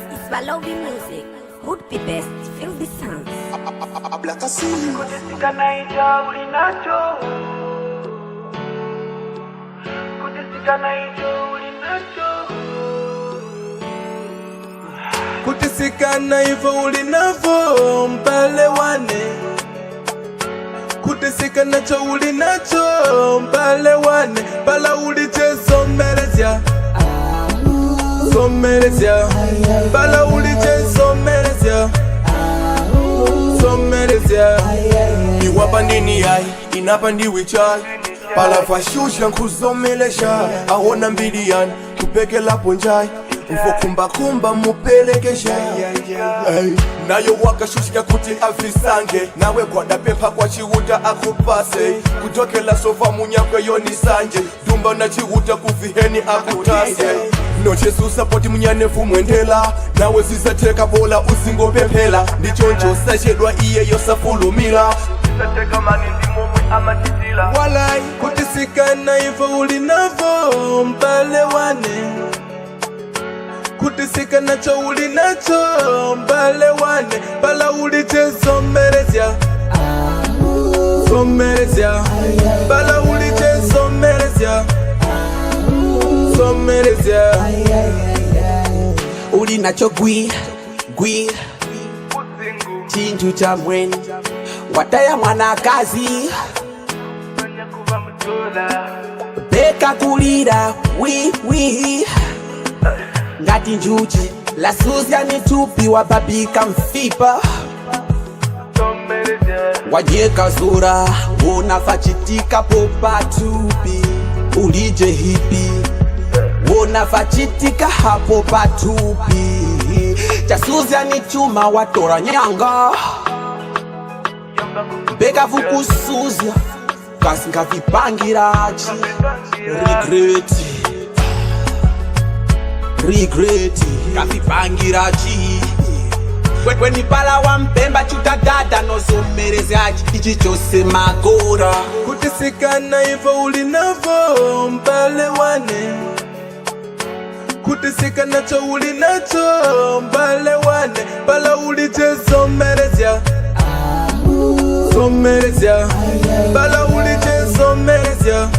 It's Balobi music. Would be best. Feel the sounds. Kutisika hicho ulinacho, kutisika hicho ulinacho. Kutisikana hivyo ulinavo mbale wane, kutisikana cho ulinacho mbale wane, pala ulichezomelezya somelezya, pala ulichezomelezya somelezya. Iwapa ndini yayi inapa ndiwichai palavashusha nkhuzomelesha awona mbili yani kupekelapo njai mvokhumbakhumba mupelekesha. Ey, nayo wakashushika kuti avisange nawe gwadapempha kwa chiuta akupase kutokela sofa munyakwe yonisanje dumba na chiuta kuviheni akutase nochesusa poti munyanefu mwendela nawe zizatheka bola usingopemphela ndichoncho sachedwa iye yosafulumila. Sateka mani ndimomwe amatitila. Walai, kutisikana hivyo ulinavo mbale wane, kutisikana cho ulinacho mbale wane, pala ulichezomelezya somelezya, pala ulichezomelezya somelezya. Ulinacho gwi gwi. Uzingu. Chinju cha mweni wataya mwanakazi. Fanya kuva mtola. Beka kulira wi wi ngati njuchi lasuzya mitupi wababika mfipa. Tomelezya. Wajeka zura wonafachitika popatupi ulije hipi wonafachitika hapo patupi chasuzya ni chuma watora nyanga. Yamba kuku. Beka vukusuzya kasingavipangirachi regret regret kavipangirachi kwenipala wampemba chutadada nozomerezyachi ichi chose magora. Kutisikana hivyo ulinavo mbale wane, kutisikana cho ulinacho mbale wane, pala ulichezomelezya somelezya, pala ulichezomelezya.